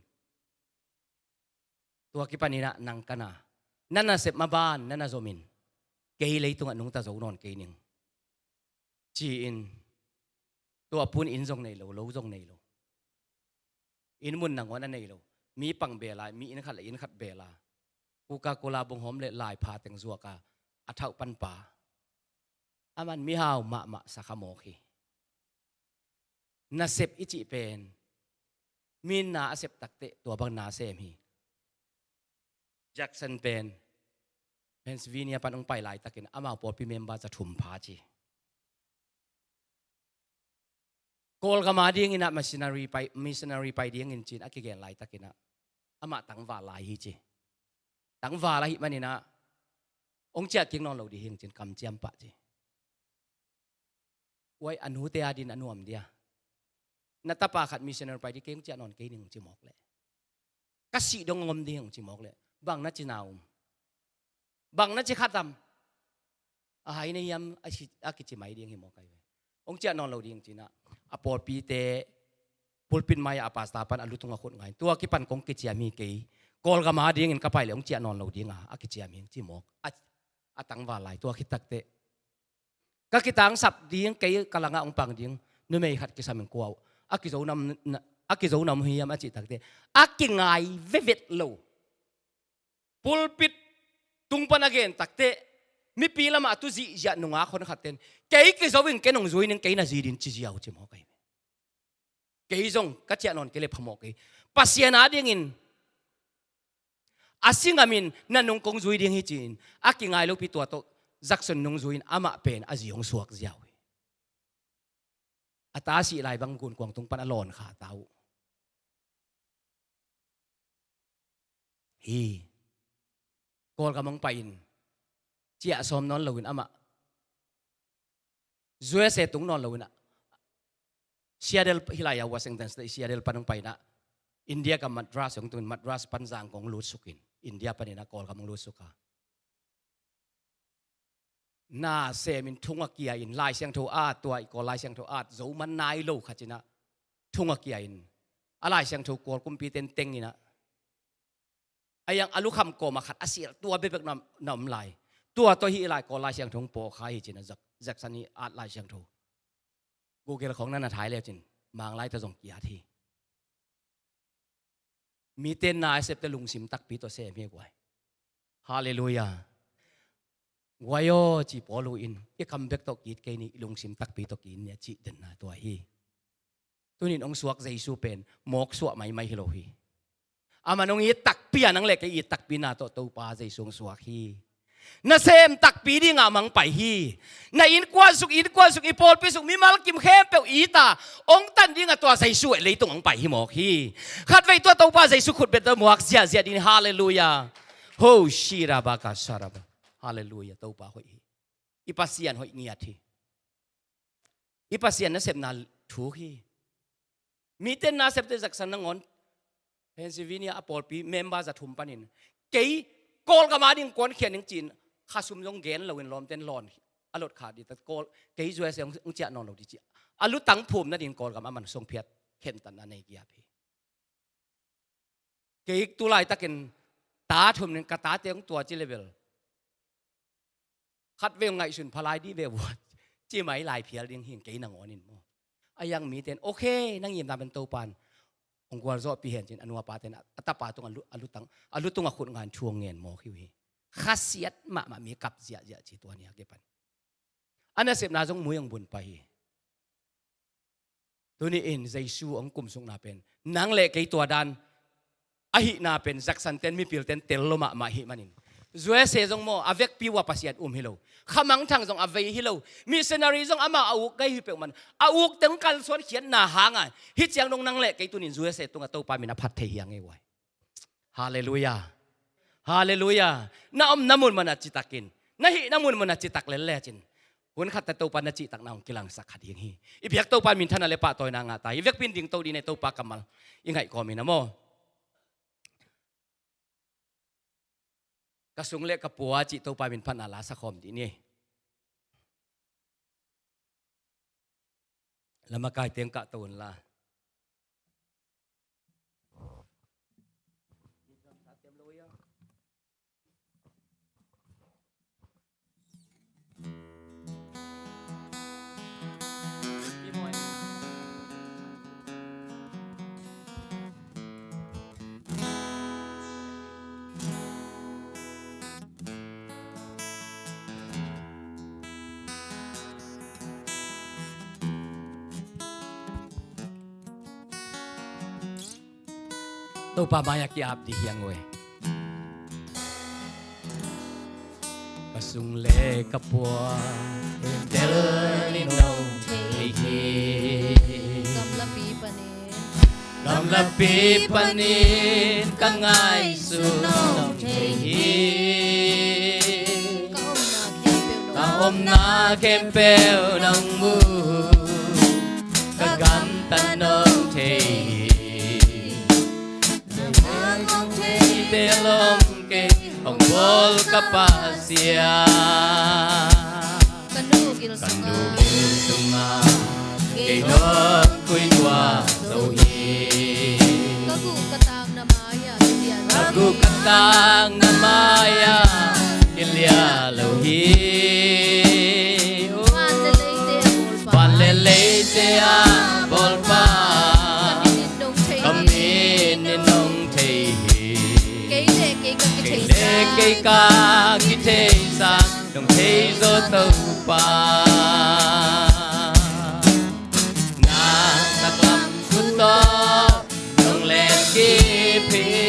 tua kipaninah nang kana, na nasep maban na na zomin, kei leitungah nungta zo nawn kei ning ci-in, tua pun inn zong nei lo, lo zong nei lo. Inn mun nangawn a nei lo. Mi pang bela, mi inn khat le inn khat bela, Coca-Cola bunghawm le laipha teng zuaka a thauh panpa, aman mihau mahmah sakha mawk hi. Nasep i cih pen mi na a sep takteh tua bang na sem hi. Jackson pen Pennsylvania pan hong pai laitakin amau pawlpi member za thum pha ci. Kawlgam a dingin ah missionary pai, missionary pai dingin ci-in a kigen laitakin ah amah tangval lai hi ci. Tangval ahih manin ah hong ciah kik nawn lo ding hi ci-in kamciam pah ci. Uai, a nute a dingin a nuam dia? Na tapa khat missionary pai ding, kei hong ciah nawn kei ning ci mawk leh. Ka sih dong hong om ding hong ci mawk leh. Bang na ci na um? Bang na ci khatam? A hai na hiam a kici mai ding hi mawk ai ve. Hong ciah nawn lo ding ci-in ah a pawlpite pulpit mai-ah a pastor pan a lutung a khut ngai in, tua kipan kong kiciam hi kei. Kawlgam a dingin ka pai leh hong ciah nawn lo ding a, a kiciam hi ci mawk. A, a tangval lai tua khit takteh. Ka kitangsap ding, kei ka langah hong pang ding numei khat kisam in kua uh. A kizo nam, a kizo nam hiam a cih takteh a kingai vevet lo. Pulpit tung pan a gen takteh mipi lamah a tu zihziah nungak honkhatten kei kizo in ken hong zui ning, kei na zi ding ci ziau ci mawk ai. Kei zong ka ciah nawn kei leh phamawh kei. Pasian a dingin a si ngamin na nung kong zui ding hi ci-in a kingai lopi tua tawh Jackson nung zui-in amah pen a zi hong suak ziau hi. A ta sih lai bang gunkuang tung pan a lawn kha ta uh. Hi. Kawlgam hong pai-in ciah sawm nawn loin amah U S A tung nawn loin ah Seattle hi lai a, Washington State Seattle pan hong pai-in ah India gam Madras hong tungin Madras pan zang kong lutsuk in India panin ah Kawlgam hong lutsuk a. Na semin thung a kia in Lai Siangtho at, tua i Kawl Lai Siangtho at zo man nai lo khat in ah thung a kia in a Lai Siangtho Kawl kumpi tenteng in ah a yang a lukham kawm a khat a sial tua bekbek na, na om lai. Tua tawh hih lai Kawl Lai Siangtho hong pawh kha hi ci-in ah Jack-, Jackson i at Lai Siangtho Google khawng na na thai le cin Manglai tawh zong ki-at hi. Mite na a septe lungsim takpi tawh sem hi guai. Halleluiah. Guai aw ci pawl uh in i kam bek tawh ki-it kei ni, i lungsim takpi tawh ki-it ni a cih denna tua hi. Tunin hong suak Jesu pen mawk suah maimai hi lo hi. Aman hong it takpi a nang le kei it takpi na tawh Topa Jesu hong suak hi. Nasem takpi dingah amah hong pai hi. Na innkuan suk, innkuan suk, i pawlpi suk mimal kim khempeuh it a hong tan dingah tua Jesu eh leitung hong pai hi mawk hi. Khatvei tua Topa Jesu khutbet tawh muak ziahziah ding hi. Halleluiah. Ho shirabaka saraba. Halleluiah. Topa hoih hi. I Pasian hoih ngiat hi. I Pasian nasepna thuk hi. Mite na septe Jackson nangawn Pennsylvania a pawlpi member za thum panin kei Kawlgam a ding kuankhiat ning ci-in khasum zong gen loin lawmten lawn a lot kha ding ta Kawl, kei U S A hong, hong ciah nawn lo ding ci. A lutang phum nading Kawlgam a man song phiat khentatna nei giap hi. Kei tu laitakin ta thum ning ka tate hong tua ci level khat vei hong ngaihsun pha lai dih ve uh ci mai lai phial ding hi kei nangawn in maw. A yang mite in okay nang imna pen Topan hong gualzawhpih hen ci-in a nu a pate in a tapa tung a lu, a lutang, a lutung a khut ngan thu hong ngen mawk hi uh hi. Khasiat mahmah mi kap ziahziah ci tua ni a kipan. A nasepna zong mui hong bun pah hi. Tuni in Jesu hong kumsukna pen nang le kei tua dan ahihna pen Jackson ten mipil ten tel lo mahmah ahih manin U S A zong maw a vekpi uh a Pasian um hi lo. Khamangthang zong a vei hi lo. Missionary zong amah a uk gai hi peuhmah a uk teng kalsuan khiatna hanga hih ciang dong nang le kei tunin U S A tungah Topa min a phat thei hi a ngei uai. Halleluiah. Halleluiah. Na omna munmun a citakin na hihna munmun a citak lel lecin hun khatte Topa na cihtakna hong kilangsak kha ding hi. I biak Topa minthanna le pahtawina ngah ta hi. I vekpi in dingto dih ni, Topa kammal i ngaih kawm hi na maw. Ka sung le ka pua cih Topa min phatna la sakhawm dih ni. Lamakai teng kahto unla. Topa mai-ah ki-ap dih hiang uh e. Ka sung le ka pua, tel in no thei hi. Gamlapi panin ka ngaihsun nong thei hi. Ka omna khempeuh nong mu, ka gamtat nong thei hi. Nong theite lom kei, hong bawl ka Pasian. Ka nu gil sungah kei nong khui tuah zo hi. Ka guh ka taang na mai-ah kiliah lo hi. Van le leite a bawlpa, ka min in nong thei hi. Kei le kei ka kithei sang nong thei zaw Topa. Na taklam khut tawh nong lenkip hi.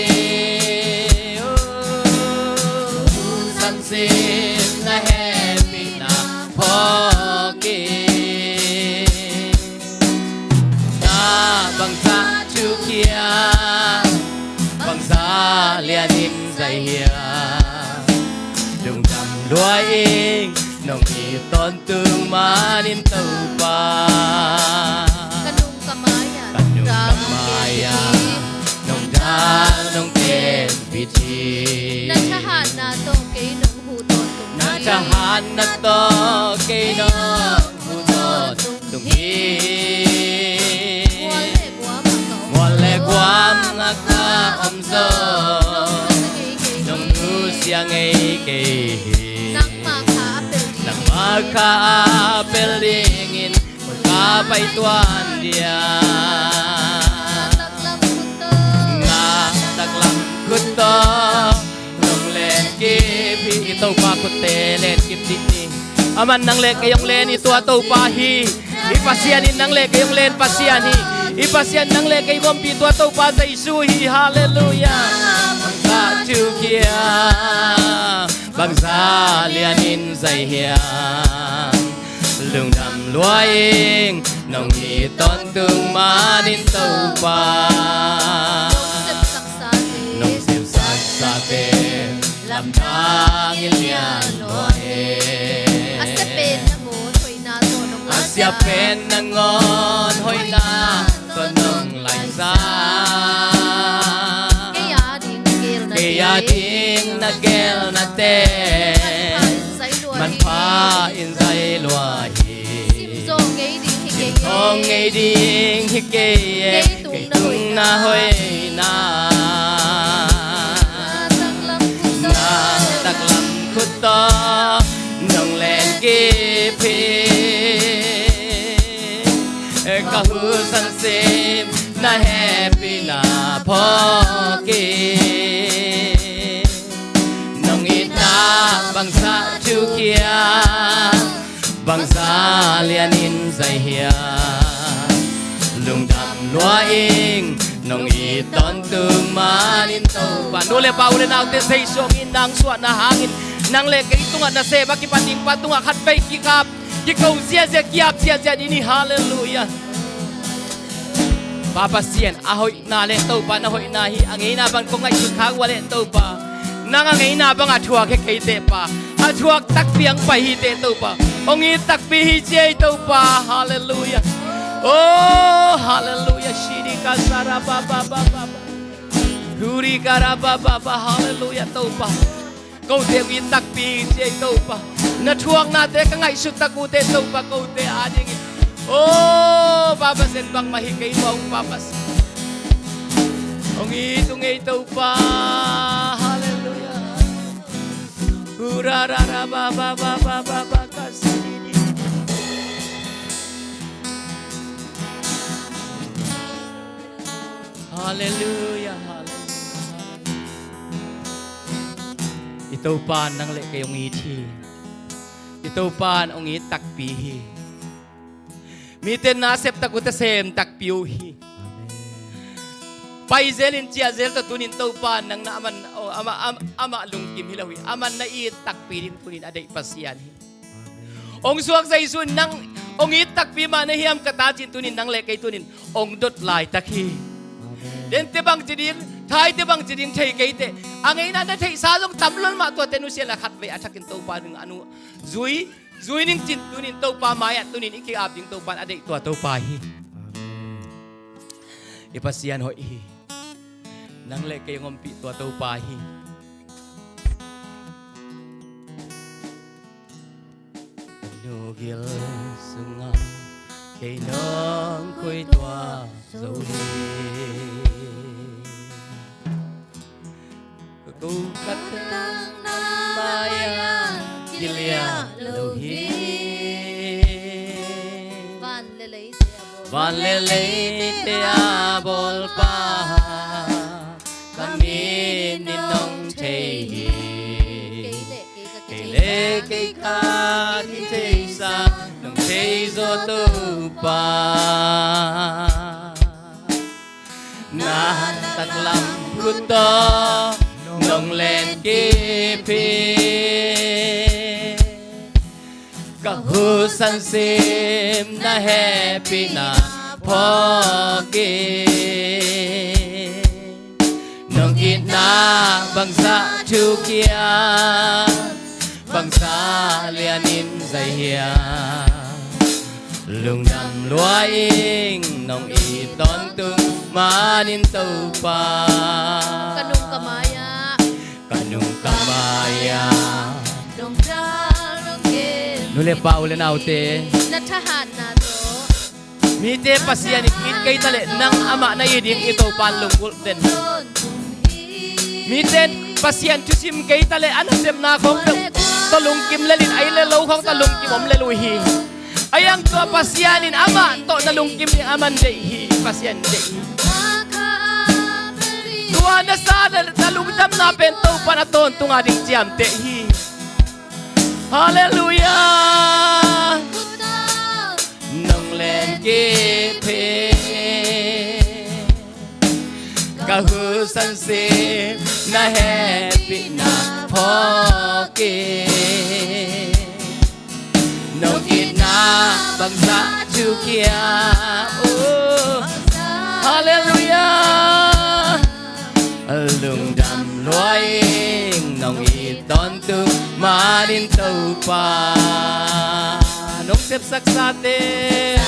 Sansim na hehpihna phawk hi. Na bangzah thukhia, bangzah lianin zai hiam. Lungdam lua ing, nong it tawntung manin Topa. Ka nung ka mai-ah, ka nung ka mai-ah nong dal nong ken bit hi. Na thahatna tawh kei nong hu tawntung hi. Na thahatna tawh kei nong hu tawntung hi. Mual le guam ah ka om zaw, nong nusia ngei kei hi. Nangmah kha a pel dingin ka pai tuan dia. Na taklam khut tawh nong lenkip hi. I Topa khutte lenkip dih ni. Aman nang le kei hong len i tua Topa hi. I Pasian in nang le kei hong len Pasian hi. I Pasian nang le kei hong ompih tua Topa Jesu hi. Halleluiah. Bangzah thukhia, bangzah lianin zai hiam. Lungdam lua ing, nong it tawntung manin Topa. Nong sepsaksate lamdang in lian lua hi. A sia pen nangawn hoihna tawh nong laizang. A sia pen nangawn hoihna tawh nong laizang. Kei a ding na gelna, kei a ding na gelnate manpha in zai lua hi. Sim zawh ngei ding hi kei e. Sim zawh ngei ding hi kei e. Kei tungna hoihna. Na taklam khut tawh nong lenkip hi. Ka hu sansim na hehpihna phawk hi. Nong itna bangzah thukhia, bangzah lianin zai hiam. Lungdam lua ing, nong it tawntung manin Topa. Nu le pa, u le naute, Jesu hong itna hong suahna hangin nang le kei tungah nasem a kipan ding pa tungah khatvei kikap, kiko ziahziah, ki-ap ziahziah ding hi. Halleluiah. Pa Pasian, a hoihna le Topa na hoihna hi. A ngeina bang kong ngaihsut khak uh a leh Topa, nang a ngeina bang a thuak hi kei teh Pa. A thuak takpi hong pai hi teh Topa. Hong it takpi hi ci ei Topa. Halleluiah. Oh, halleluiah. Shidi ka sara ba ba ba ba ba. Huri ka ra ba ba ba. Halleluiah Topa. Kote hong it takpi hi ci ei Topa. Na thuaknate ka ngaihsut tak uh teh Topa, kote adingin, oh, Pa Pasian, bangmah hi kei uh a, Pa Pasian. Hong it ung ei Topa. Halleluiah. Hura ra ra ba ba ba ba ba ba ka si di di. Halleluiah, halleluiah, halleluiah. I Topa in nang le kei hong it hi. I Topa in hong it takpi hi. Mite in na sep tak uh teh sem takpi uh hi. Pai zel in ciah zel tawh tuni in Topa in nang na amah, oh, amah, amah, amah lungkim hi lo hi. Amah na it takpi ding tuni in a deih Pasian hi. Hong suak Jesu in nang hong it takpi mah na hiam ka ta ci-in tuni in nang le kei tuni in hong dot laitak hi. Ente bangci ding, thaite bangci ding thei keite. A ngeina na theihsa zong tam lol mah, tuate nusia la khatvei a thakin Topa ding a nu zui, zui ning cin tunin Topa mai-ah tunin i ki-ap ding Topa in a deih tua Topa hi. I Pasian hoih hi. Nang le kei hong ompih tua Topa hi. Ka nu gil sungah kei nong khui tua zo hi. Ka ko ka tang na mai-ah kiliah lo hi. Van le leite a bawlpa ka mit in nong thei hi. Kei le kei khat i theihsa nong thei zaw Topa. Na taklam khut tawh nong lenkip hi. Ka husan sim na hehpihna phawk hi. Nong itna bangzah thukiat, bangzah lianin zai hiam. Lungdam lua ing nong it tawntung manin Topa. Ka nung ka mai-ah, ka nung ka mai-ah. Nu le pa, u le naute, na thahatna tawh mite Pasian in it kei taleh nang amah na it ding i Topa in lunggulh den hi. Mite Pasian thusim kei taleh a nasepna khawng peuh tawh lungkim lel in, a inn le lo khawng tawh lungkim om lel uh hi. Ahi hang tua Pasian in amah tawh na lungkim ding aman deih hi. Pasian deih hi. Tua na sa na, na lungdamna pen Topa in a tawntung a ding ciamteh hi. Halleluiah. Nong lenkip hi. Ka husan sim na hehpihna phawk hi. Nong itna bangzah thukiat. Oh. Halleluiah. Lungdam lua ing nong it tawntung manin Topa. Nong sepsaksate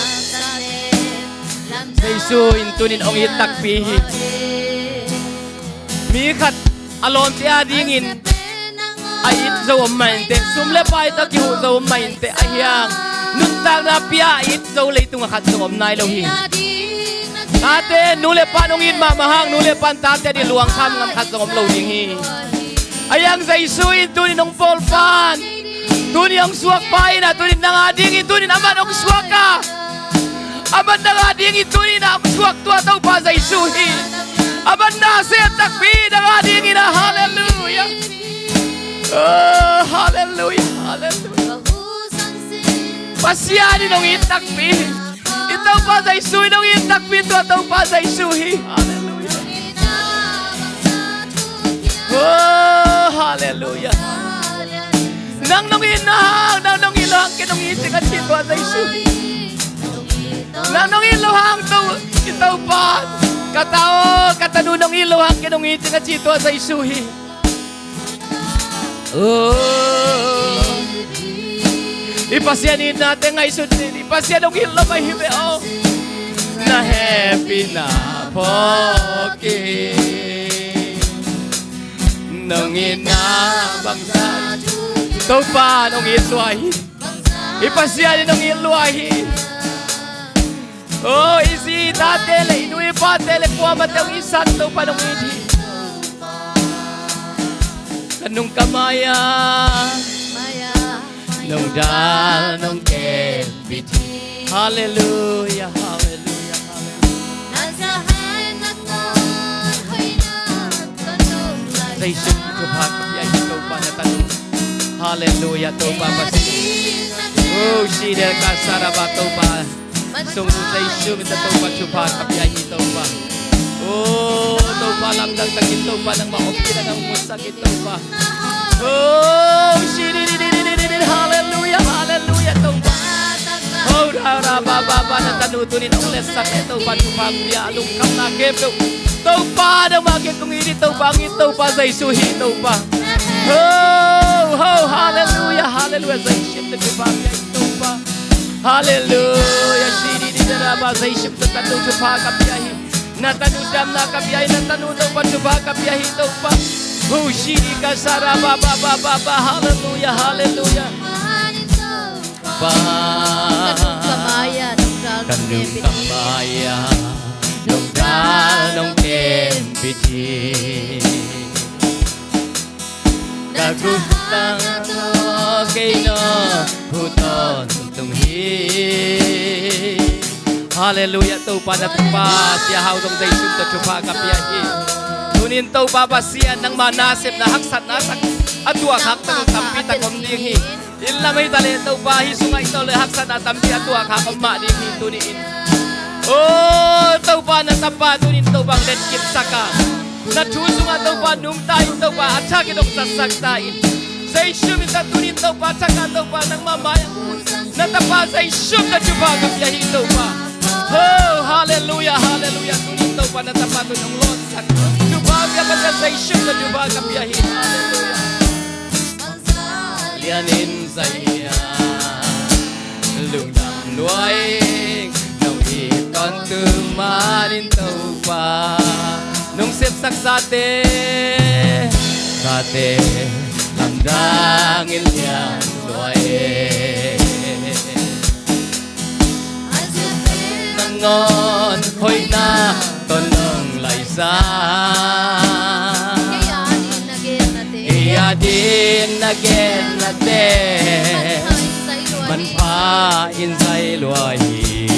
Jesu in tunin hong it takpi hi. Mi khat a lawmte a dingin a it zo om mah inteh, sum le pai tawh kihuh zo om mah inteh, ahi hang nuntakna pia a it zo leitung a khat zong om nai lo hi. Tate, nu le pa nong it mahmah hang, nu le pan tate a ding luang kham ngam khat zong om lo ding hi. Ahi hang Jesu in tunin hong pawlpan, tunin hong suakpa in a, tunin nang a dingin tunin aman hong suak a, aman nang a dingin tunin a hong suak tua Topa Jesu hi. Aman na sem takpi nang a dingin a, halleluiah. Oh, halleluiah, halleluiah. Pasian in hong it takpi. I Topa Jesu in hong it takpi tua Topa Jesu hi. Halleluiah. Oh, halleluiah. Nang nong it na hang, nang nong it lo hang kei nong it ding a ci tua Jesu hi. Nang nong it lo hang tua i Topa, ka ta aw, ka tanu nong it lo hang kei nong it ding a ci tua Jesu hi. Oh. I Pasian itnate ngaihsun ni, i Pasian hong it lo mah hi ve aw. Na hehpihna phawk hi. Nong itna bangzah Topa nong it lua hi. I Pasian in nong it lua hi. Oh, i zi i tate le i nu i pate le kuamah teng i san Topa nong it hi. Ka nung ka mai-ah nong dal nong kem bit hi. Halleluiah, halleluiah, halleluiah. Jesu thupha ka pia hi Topa na tanu. Halleluiah, Topa Pasian. Oh, si del ka saraba Topa. Sung Jesu min ta Topa thupha ka pia hi Topa. Oh, Topa lamdang takin Topa nangmah om kei nang musak hi Topa. Oh, si di di di di di di di. Halleluiah, halleluiah Topa. Oh, ra ra ba ba ba na ta Nu tunin hong letsak leh Topa thupha pia, a lungkhamna khempeuh Topa nangmah kiang kong it hi Topa, hong it Topa Jesu hi Topa. Ho, ho, halleluia, halleluia, Jesu min tawh thupha pia hi Topa. Halleluia, sidi di da da ba, Jesu min tawh tanu thupha ka pia hi. Na tanu damna ka pia hi, na tanu Topa thupha ka pia hi Topa. Ho, sidi ka sa ra ba ba ba ba ba, halleluia, halleluia. Pa. Ka nung ka mai-ah nong dal nong kempit hi. Ka nung ka mai-ah nong dal nong kempit hi. Ka guk tang tawh kei nong hu tawntung hi. Halleluia, Topa na tapa Sia Hau zong Jesu min tawh thupha ka pia hi. Tunin Topa Pasian nangma nasepna haksatna tak a tuak hak tak tampi tak om ding hi. Inn lam hi ta leh Topa hih sungah i tawh le haksatna tampi a tuak hak om mah ding hi tuni-in. O Topa na tapa tunin Topa hong letkipsak a, na thu sungah Topa nungta in Topa a thak in hong zatsak ta in. Jesu min tawh tunin Topa thak a Topa nangmah mai-ah na tapa Jesu min tawh thupha ka pia hi Topa. Ho, halleluia, halleluia, tunin Topa na tapa tunin hong lawhsak thupha pia Pasian Jesu min tawh thupha ka pia hi. Halleluia. Lianin zai a lungdam lua ing, nong it tawntung manin Topa. Nong sepsak zate, zate lamdangin lian lua ing. Nangawn hoihna tawh nong laisa. Kei ading na gennate. Kei ading na gennate. Manpha in zai lua hi.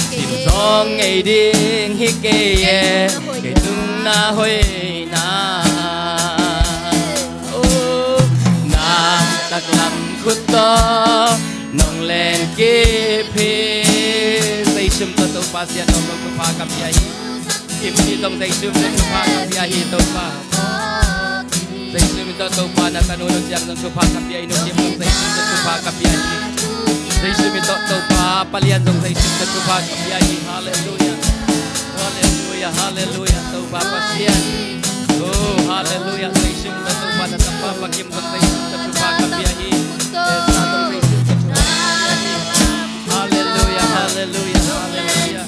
Sim zawng ngei ding hi kei e. Sim zawng ngei ding hi kei e. Kei tungna hoihna. Kei tungna hoihna. Oh, na taklam khut tawh nong lenkip hi. Jesu min tawh Topa Sia Tawm zong thupha ka pia hi. Kim Ci zong Jesu min tawh thupha ka pia hi Topa. Jesu min tawh Topa na tanu Nu Ciang zong thupha ka pia hi. Nu Kim zong Jesu min tawh thupha ka pia hi. Jesu min tawh Topa Pa Lian zong Jesu min tawh thupha ka pia hi. Halleluia. Halleluia, halleluia, Topa Pasian. Oh, halleluia, Jesu min tawh Topa na tapa Pa Kim zong Jesu min tawh thupha ka pia hi. Elsa zong Jesu min tawh thupha ka pia hi. Halleluia, halleluia, halleluia.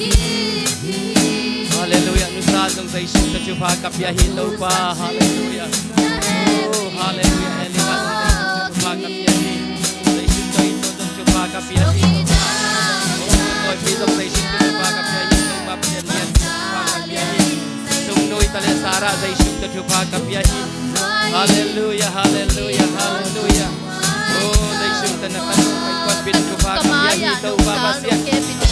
Halleluia, Nu Sa zong Jesu min tawh thupha ka pia hi Topa. Halleluia. Oh, halleluia, Elika zong Jesu min tawh thupha ka pia hi. Jesu min tawh Ito zong thupha ka pia hi. Oh, Toipi zong Jesu min tawh thupha ka pia hi. Topa Pasian Lian thupha ka pia hi. Sung Nui ta le Sarah Jesu min tawh thupha ka pia hi. Halleluia, halleluia, halleluia. Oh, Jesu min tawh na kan kuanpih thupha ka pia hi. Topa Pasian.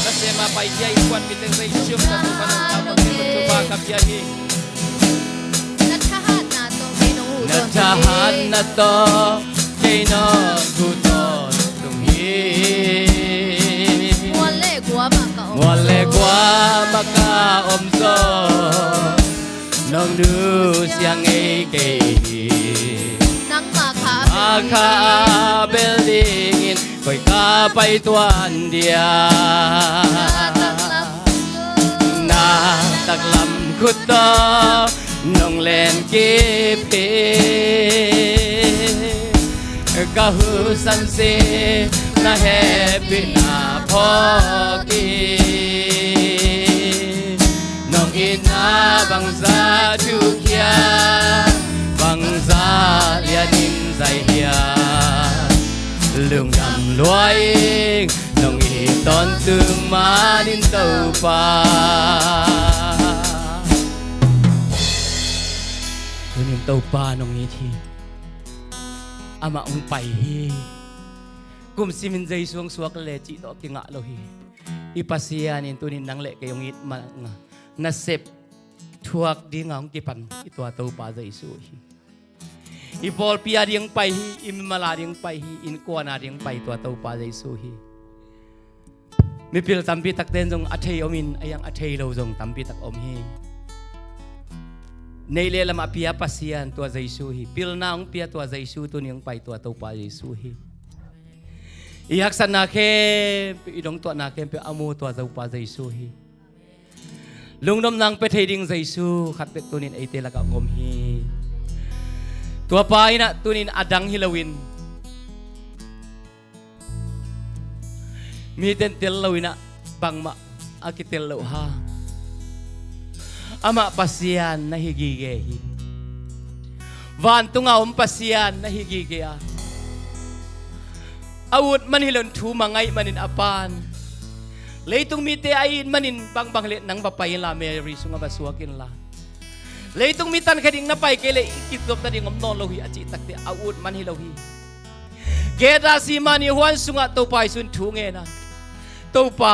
Na sema pai pia hi kuanpih teng Jesu min tawh thupha ka pia hi. Na thahatna tawh kei nong hu tawntung hi. Na thahatna tawh kei nong hu tawntung hi. Mual le guam ah ka om zaw. Mual le guam ah ka om zaw. Nong nusia ngei kei hi. Nangmah kha a, nangmah kha a bel dingin koi ka pai tuan dia. Na taklam khut tawh nong lenkip hi. Ka husan si na hehpihna phawk hi. Nong itna bangzah thuk hiam, bangzah lianin zai hiam. Lungdam lua ing, nong it tawntung manin Topa. Tunin Topa nong it hi. Amah hong pai hi. Kum simin Jesu hong suak leh cih tawh kingah lo hi. I Pasian in tunin nang le kei hong it mah nga. Nasep thuak dinga hong kipan i tua Topa Jesu hi. I pawlpi a ding pai hi, i mimal a ding pai hi, innkuan a ding pai tua Topa Jesu hi. Mipil tampi takte in zong a thei om in, a hiang a thei lo zong tampi tak om hi. Neih le lam a pia Pasian tua Jesu hi. Pilna hong pia tua Jesu, tuni hong pai tua Topa Jesu hi. I haksatna khempeuh, i dongtuahna khempeuh a mu tua Topa Jesu hi. Lungdamna hong pia thei ding Jesu khat bek tunin eite lakah hong om hi. Tuapa in ah tunin a dang hi loin, mite in tel lo in ah bangmah a kitel loh hang, amah Pasian na hi gige hi. Vantunga om Pasian na hi gige a, a ut man hi loin thu mangngilh manin a Pa in, leitung mite a it manin bangbang leh nang va pai inla, Mary sungah va suak inla, leitung mi tankhia ding na pai kei leh i kizopna ding om nawn lo hi a cih takteh a ut man hi lo hi. Gethsemane huan sungah Topa Jesu in thu ngen a, Topa,